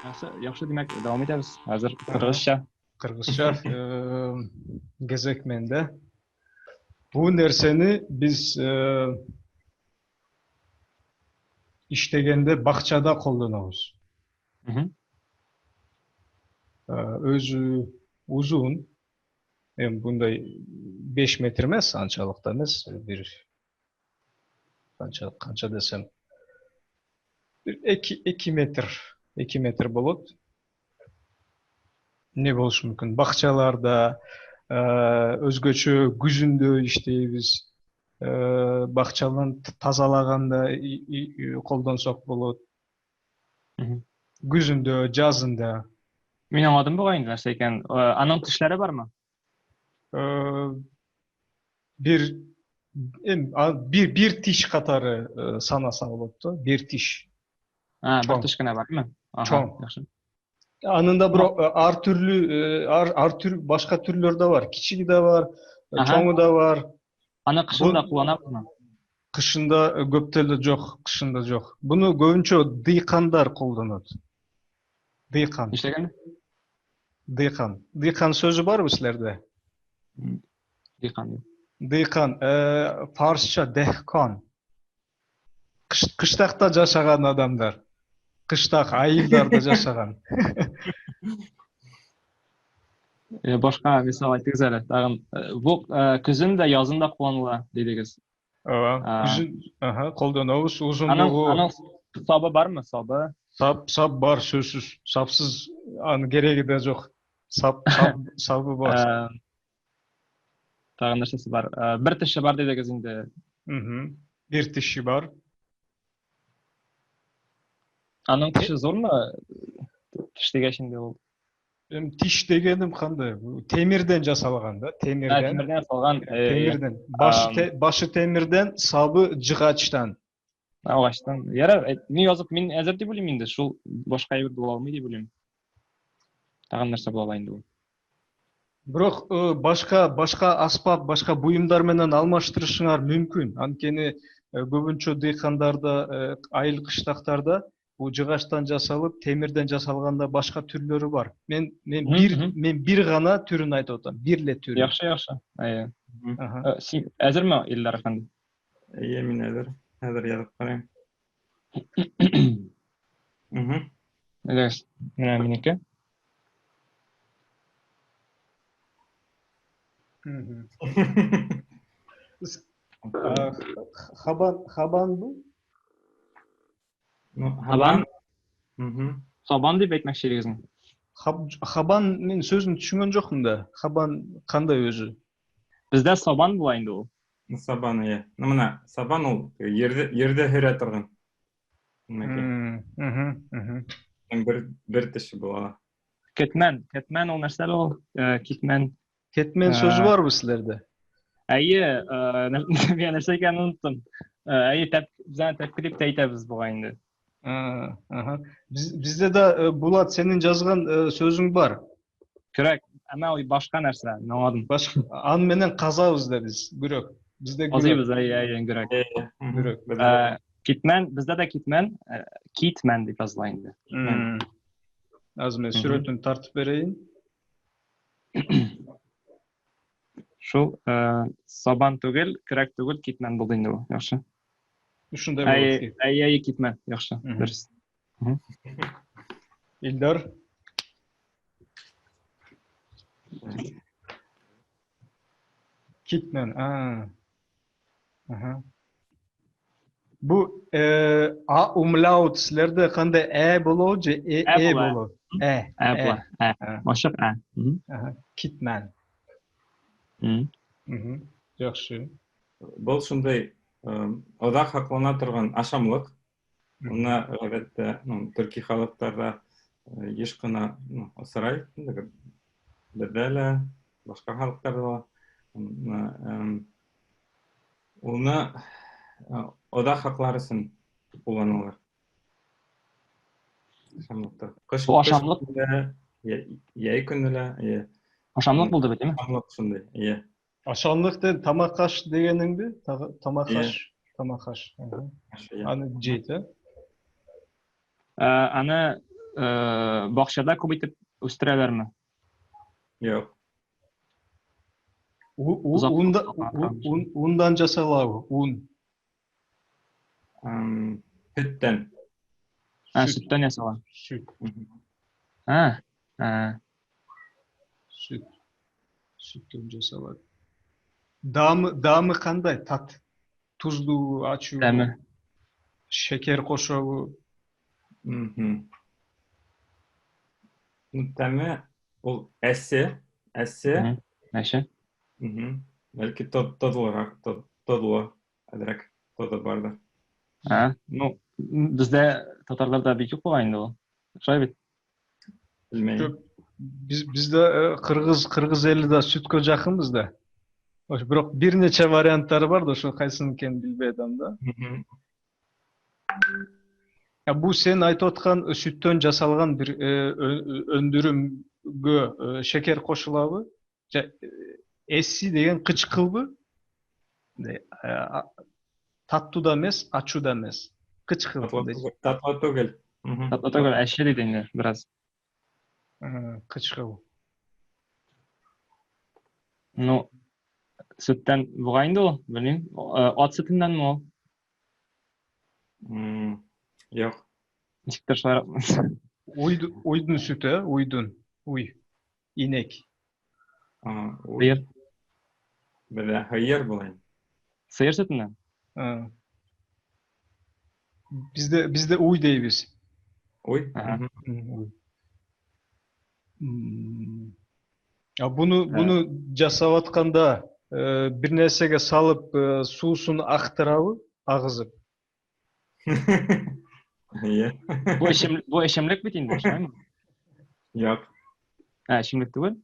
Ýagşy, ýagşy diýmek, dowam edýäris. Häzir gyrgyzça. Gyrgyzça gezek mende. Bu nerseni biz işlegende bakçada kollanabыз. Özü uzun, em bunday 5 metr emes, ançalyk da emes, bir kança kança desem bir 2 2 metr, 2 metr bolot. Эмне болушу мүмкүн? Бакчаларда өзгөчө күзүндө иштейбиз. Бакчаны тазалаганда колдонсок болот. Күзүндө, жазында. Мин аңладым бугай инде нәрсә икәнен. Аның тешләре бармы? Бир эми бир бир тиш катары санаса болот да, бир тиш. Бир тиш генә бармы? Чоң. Жакшы. Анын да бирок ар түрлүү ар түр башка түрлөрү да бар. Кичиги да бар, чоңу да бар. Аны кышында кулланабызмы? Кышында көп деле жок, кышында жок. Буну көбүнчө дыйкандар колдонот. Дыйкан. Нишләгән? Дыйкан. Дыйкан сөзү барбы силерде? Дыйкан. Дыйкан, фарсча дехкон. Кыштакта жашаган адамдар. Кыштак айылдарда жашаган. Башка мисал айтыгыз әле. Тагын бу көзен дә, язын да кулланыла дидегез. Ооба. Күзүн, аха, колдонобуз. Узундугу. Аның сабы бармы? Сабы? Сап, сап бар, сөзсүз. Сапсыз анын кереги да жок. Сап, сап, сабы бар. Тагын нәрсәсе бар? Бер теше бар дидегез инде. Бир тиши бар. Аның теше зурмы? Теш дигәч инде ул. Эми тиш дегеним кандай? Темирден жасалган да, темирден. Темирден жасалган. Темирден. Башы башы темирден, сабы жыгачтан. Агачтан. Ярар, мин язып, мин әзер дип уйлыйм инде. Шул башка әйбер була алмый дип уйлыйм. Тагын нәрсә була ала инде ул? Бирок башка башка аспап, башка буюмдар менен алмаштырышыңар мүмкүн. Анткени көбүнчө дыйкандарда, айыл кыштактарда бул жыгачтан жасалып, темирден жасалган да башка түрлөрү бар. Мен мен бир мен бир гана түрүн айтып атам, бир эле түрүн. Жакшы, жакшы. Әйе. Син әзерме, Илдар әфәнде? Әйе, мин әзер. Хәзер язып карыйм. Әйдәгез, менә минеке. Хабан, хабан бу? Ну, Хабан? Сабан дип әйтмәкче идегезме? Хабан мен сөзүн түшүнгөн жокмун да. Хабан кандай өзү? Бездә сабан була инде ул. Сабан, иә. Ну, менә сабан ул ерде ерде һөрә торган. Бер бер теше була. Кетмән, кетмән ул нәрсә ул? Э, китмән. Кетмен сөзү барбы силерде? Әйе, э, мин нәрсә икәнен оныттым. Э, әйе, тәп, без аны тәпки дип тә әйтәбез бугай инде. Аха. Бизде да Булат сенин жазган сөзүң бар. Көрәк, әмма ул башка нәрсә, мин аңладым. Башка, аны менен казабыз да биз, күрөк. Бизде күрөк. Казыйбыз, әйе, әйе, көрәк. Күрөк. Китмән, бездә дә китмән, китмән дип языла инде. Азыр мен сүрөтүн тартып берейин. Шул сабан түгел, көрәк түгел, китмән булды инде бу. Яхшы. Ушундай болот. Әйе, әйе, китмән. Яхшы. Дөрес. Илдар. Китмән. А. Аха. Бу а умлаут силерде кандай э болобу же э э болобу? Э. Э була. Э. Ачык э. Аха. Китмән. Жакшы. Бул шундай озак саклана торган ашамлык. Уны гадәттә, ну, төрки халыкларда еш кына ну, осрай. Бездә лә, башка халыкларда да. Уны озак саклар өчен кулланалар. Ашамлыкта. Кыш, Бу ашамлык? Йәй көне лә, иә. Ашамлык булды бит, әйме? Ашамлык шундый, иә. Ашамлык ден тамак аш дегениңби? Тамак аш, тамак аш. Аны жейт, э? Аны Бакчада күп итеп үстерәләрме? Юк. Ундан жасалабы? Ун. Сөттән. Ә, сөттән ясала. Сөт. Ә, ә. Сүт. Сүттөн жасалат. Даамы, даамы кандай? Тат. Туздуу, ачуу. Дәме. Шекер кошобу? Тәме ул әсе, әсе. Әче. Бәлки тодлырак, тодлы, әзрәк тоды бардыр. Ә, ну, бездә татарларда бик юк була инде ул. Шулай бит? Белмәйм. Биз бизде э, кыргыз кыргыз эли да сүткө жакынбыз да. Ошо бирок бир нече варианттары бар да, ошо кайсынын экенин билбей атам да. Бул сен айтып аткан сүттөн жасалган бир э, өндүрүмгө э, шекер кошулабы? Же эси деген кычкылбы? Мындай таттуу да эмес, ачуу да эмес. Кычкыл. Татлы түгел. Татлы түгел, әче дейт инде бираз. Кычкыл. Ну, сөттән бугай инде ул, белмим. Ат сөтеннәнме ул? Юк. Ничектер шулайрак. Уйдун сүтү, э? Уйдун. Уй. Инек. Сыер. Белә, һыер була инде. Сыер сөтеннән? Бизде бизде уй дейбиз. Уй? Уй. А буну буну жасап атканда э, бир нерсеге салып э, суусун актырабы, агызып? Иә. Бу эчем бу эчемлек бит инде, шулаймы? Юк. Ә, эчемлек түгел?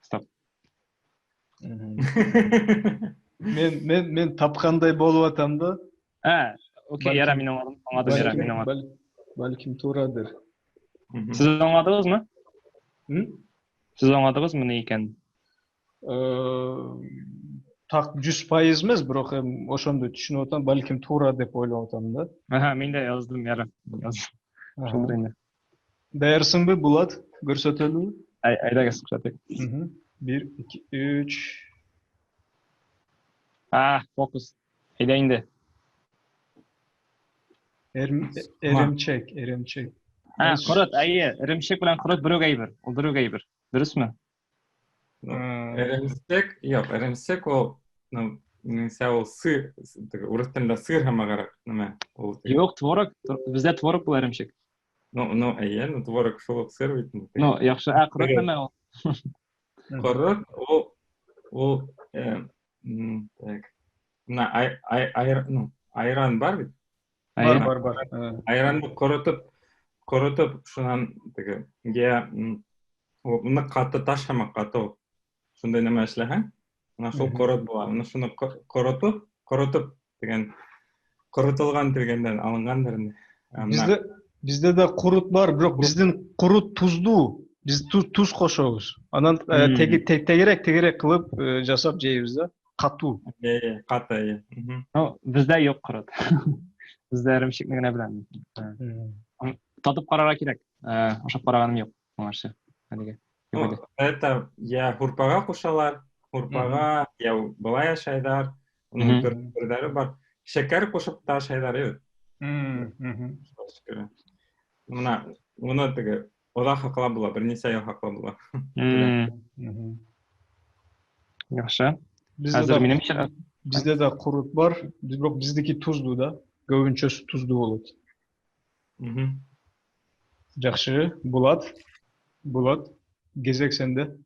Стоп. Мен мен мен тапкандай болуп атам да. Ә, окей, яра мин аңладым, аңладым, яра мин аңладым. Балким туурадыр. Сез аңладыгызмы? Сез аңладыгызмы ни икәнен? Так 100% эмес, бирок эми ошондой түшүнүп атам, балким туура деп ойлоп атам да. Аха, мен да яздым, яра. Ошондой инде. Даярсыңбы, Булат? Көрсөтөлүбү? Айдагыз, күрсәтик. Бир, эки, үч. А, фокус. Әйдә инде. Эремчек, эремчек. Ә, корот, әйе, эремчек белән корот бер үк әйбер. Ул бер үк әйбер. Дөресме? Эремчек, юк, эремчек ул, ну, минемчә ул сыр, теге урыс телендә сыр һәм нәмә ул. Юк, творог, бездә творог була эремчек. Ну, ну, әйе, ну творог шул ук сыр бит. Ну, яхшы, ә корот нәмә ул? Корот ул ул э, так. Мына ай, ай, ай, ну, айран бар бит? Бар, бар, бар. Айранды коротып, коротып, шунан теге, я нык каты таш һәм каты шундай нәмә эшләһәң, менә шул корот була. Менә шуны коротып, коротып дигән коротылган дигәндән алынгандыр инде. Бездә бездә дә курут бар, бирок биздин курут туздуу. Биз туз кошобуз. Анан э, тегерек тегерек кылып э, жасап жейбиз да. Катуу. Э, каты, э. Ну, бездә юк корот. Бездә эремчекне генә беләм. Татып карарга кирәк. Ашап караганым юк моңарчы. Әлегә. Ну, это я һурпага кушалар, һурпага, я былай ашайлар, уның төрләре бар. Шәкәр кушып та ашайлар, бит. Мына уны теге озак һаклап була, берничә ел һаклап була. Яхшы. Хәзер минем чират. Бездә дә корот бар, бирок биздики туздуу да. Көбүнчөсү туздуу болот. Жакшы, Булат. Булат, кезек сенде.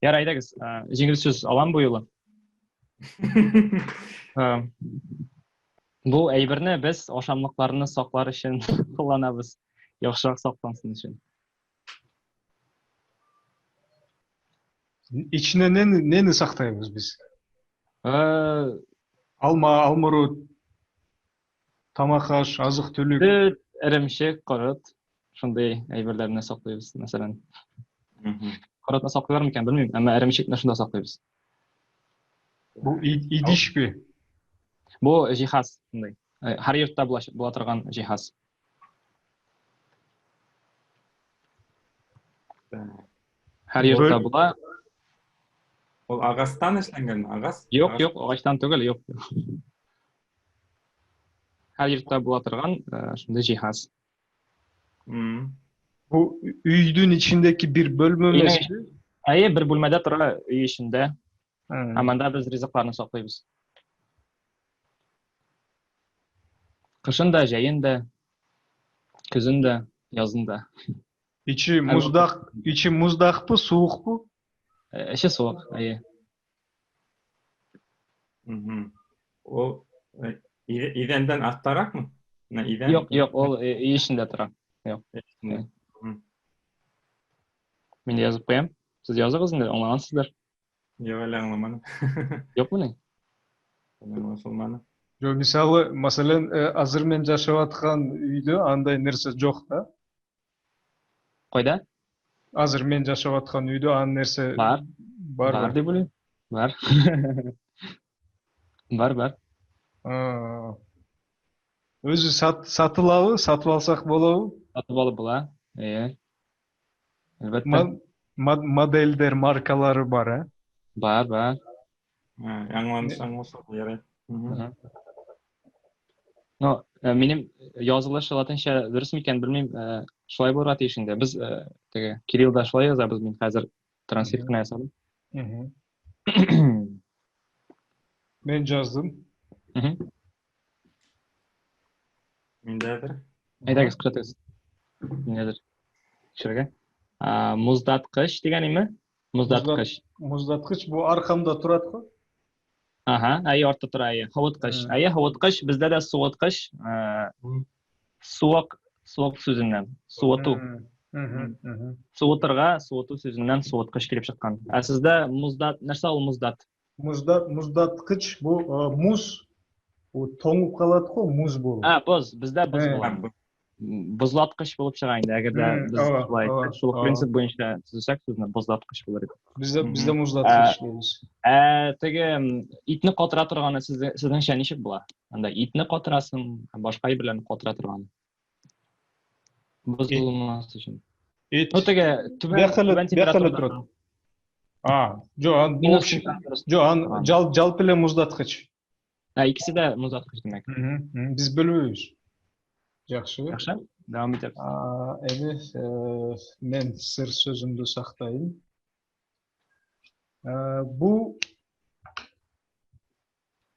Ярар, әйдәгез, җиңел сүз алам бу юлы. Бу әйберне без ашамлыкларны саклар өчен кулланабыз. Яхшырак саклансын өчен. Ичине нени, нени сактайбыз биз? Алма, алмурут, тамак аш, азык түлүк. Сөт, эремчек, корот, шундый әйберләрне саклыйбыз, мәсәлән. Коротны саклыйлар микән, белмим, әмма эремчекне шунда саклыйбыз. Бу идишпи? Бу җиһаз шундый. Э, һәр йортта була, була торган җиһаз. Һәр йортта була. Ул агастан эшләнгәнме? Агас? Юк, юк, агачтан түгел, юк. Һәр йортта була торган э, шундый җиһаз. Бу өйдүн ичиндеги бир бөлмө эмеспи? Әйе, бер бүлмәдә тора өй эчендә. Һәм анда без ризыкларны саклыйбыз. Кышын да, җәен дә, көзен дә, язын да. Ичи муздак, ичи муздакпы, суукпу? Э, эче суык, әйе. Ул э, идәндән астаракмы? Идән? Юк, юк, ул э, өй эчендә тора. Юк. Мин дә язып куям. Сез языгыз инде, аңлагансыздыр. Юк, әле аңламадым. Юкмыни? Аңлашылмады. Жок, мисалы, маселен, э, азыр мен жашап аткан үйдө андай нерсе жок да. Кайда? Азыр мен жашап аткан үйдө андай нерсе бар. Бар, бар деп ойлойм. Бар. Бар, бар. Өзү сатылабы? Сатып алсак болобу? Сатып алып була. Э. Әлбәттә. Модельдер, маркалары бар, э? Бар, бар. Аңланыш, аңлашылды, ярай. Но э, минем язылышы латинча дөрес микән белмим, э, шулай булырга тиеш инде. Без э, теге Кириллда шулай язабыз, мин хәзер транслит кына ясадым. Мен жаздым. Мин дә әзер. Әйдәгез, күрсәтегез. Мин әзер. Төшерергә. Муздаткыч дигән име? Муздаткыч. Муздаткыч бу аркамда турат го. Ага, әйе, артта тора, әйе. Һавыткыч. Әйе, һавыткыч, бездә дә суыткыч, суык, суык сүзеннән, суыту. Суытырга, суыту сүзеннән суыткыч килеп чыккан. Ә сездә муздат, нәрсә ул муздат? Муздат, муздаткыч бу муз, бу тоңуп калат го, муз болуп. А, боз, бездә боз була. Бозлаткыч булып чыга инде, әгәр дә без шулай әйтсәк, шул принцип буенча төзесәк сүзне, бозлаткыч булыр иде. Бездә бездә музлаткыч дейбез. Ә теге итне катыра торганы сезнеңчә ничек була? Анда итне катырасың, башка әйберләрне катыра торганы. Бозылмас өчен. Ит. Ну теге түбән түбән температурада. А, жок, ан общий. Жок, ан жалпы эле муздаткыч. Ә, икесе дә муздаткыч димәк. Биз бөлбөйбүз. Жакшы. Жакшы. Дәвам итәбез. Эми э, мен сыр сөзүмдү сактайын. Э, бул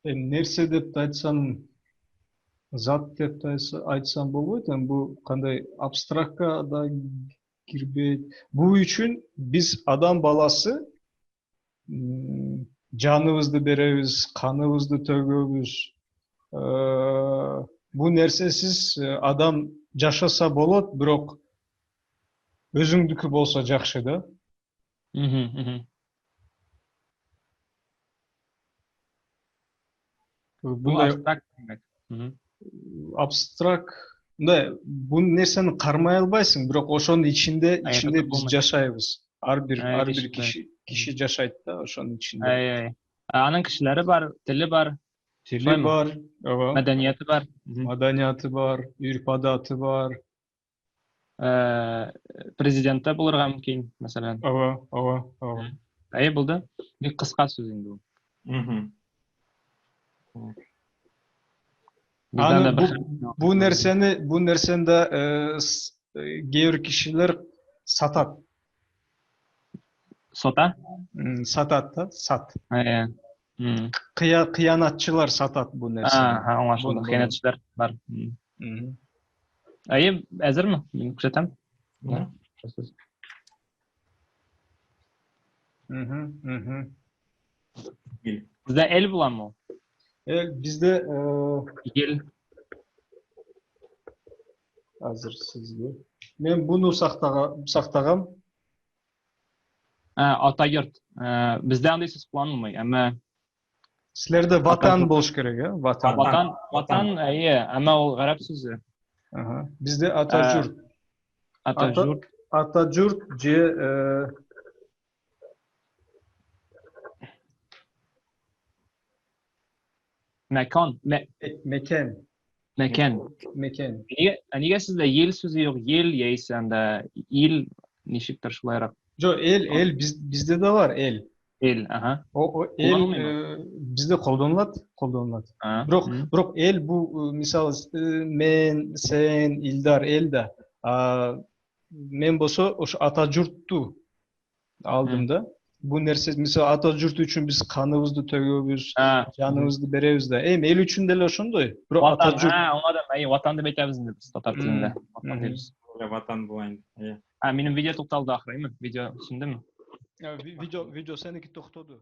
эми нерсе деп да айтсам зат деп да айтсам болбойт эми бул кандай абстрактка да кирбейт бул үчүн биз адам баласы жаныбызды беребиз каныбызды төгөбүз э, бул нерсесиз э, адам жашаса болот бирок өзүңдүкү болсо жакшы да Мындай абстракт мындай бул нерсени кармай албайсың, бирок ошонун ичинде ичинде биз жашайбыз. Ар бир ар бир киши киши жашайт да ошонун ичинде. Ай ай. Анын кишилери бар, тили бар. Тили бар, ооба. Маданияты бар. Маданияты бар, үрп адаты бар. Э, президенты булырга мөмкин, мәсәлән. Ооба, ооба, ооба. Әйе, булды. Бик кыска сүз инде бу. Аны бу, бу нерсени, бу нерсени да э, э, кээ бир кишилер сатат. Сата? Сатат да, сат. Әйе. Кыя кыянатчылар сатат бу нерсени. Ага, аңлашылды. Кыянатчылар бар. Әйе, әзерме? Мин күрсәтәм. Бездә эл буламы ул? Эл бездә ел. Азыр сизге. Мен буну сактагам. Ата йорт. Бездә андый сүз кулланылмый, әмма Силерде ватан болуш керек, э? Ватан. Ватан, ватан, әйе, әмма ул гарәп сүзе. Ага. Бизде ата журт. Ата журт. Ата журт же э, Мәкан, мекен. Мәкән. Мекен. Нигә, ә нигә сездә ел сүзе юк? Ел яисә анда ил. Ничектер шулайрак. Жок, эл, эл бизде да бар, эл. Эл, аха. Эл э, бизде колдонулат, колдонулат. Бирок, бирок эл бул э, мисалы э, мен, сен, Илдар эл да. Мен болсо ошо ата журтту алдым да. Бул нерсе мисалы ата журт үчүн биз каныбызды төгөбүз, жаныбызды беребиз да. Эми эл үчүн деле ошондой. Бирок ата журт Аңладым. Әй, ватан дип әйтәбез инде без татар телендә. Ватан дибез. Ватан була инде. Ә, минем видео тукталды ахры, әйме? Видео сүндеме? Видео, видео сеники токтоду.